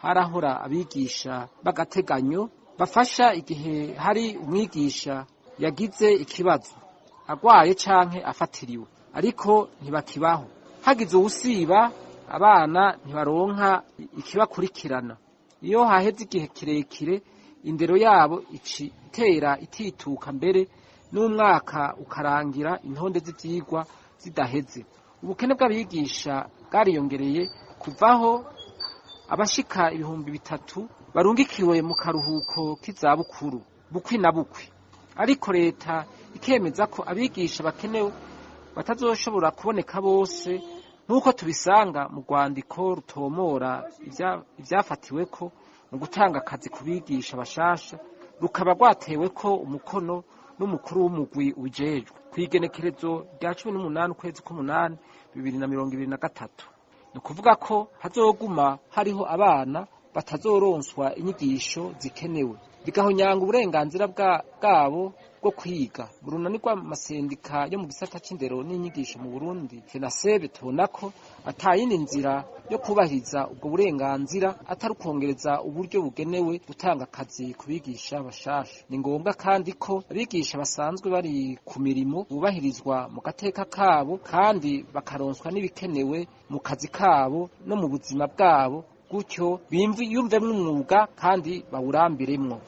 Harahora abigisha b'agateganyo bafasha igihe hari umwigisha yagize ikibazo, agwaye canke afatiriwe, ariko ntibakibaho. Hagize uwusiba, abana ntibaronka ikibakurikirana. Iyo haheze igihe kirekire, indero yabo ici itera itituka, mbere n'umwaka ukarangira intonde z'ivyigwa zidaheze. Ubukene bw'abigisha bwariyongereye kuvaho abashika 3000 barungikiwe mu karuhuko k'izabukuru bukwi na bukwi, ariko leta ikemeza ko abigisha bakenewe batazoshobora kuboneka bose, nk'uko tubisanga mu rwandiko rutomora ivyafatiweko mu gutanga akazi ku bigisha bashasha, rukaba rwateweko umukono n'umukuru w'umugwi ujejwe kw'igenekerezo rya 18 ukwezi k'umunani 2023. Ni ukuvuga ko hazoguma hariho abana batazoronswa inyigisho zikenewe, bigahonyanga uburenganzira bwabo bwo kwiga. Mu runani rw'amasendika yo mu gisata c'indero n'inyigisho mu Burundi, FENASEB, tubona ko atayindi nzira yo kubahiriza ubwo burenganzira atari ukwongereza uburyo bugenewe gutanga akazi ku bigisha bashasha. Ni ngombwa kandi ko abigisha basanzwe bari ku mirimo bubahirizwa mu gateka kabo kandi bakaronswa n'ibikenewe mu kazi kabo no mu buzima bwabo, gutyo biyumvemwo umwuga kandi bawurambiremwo.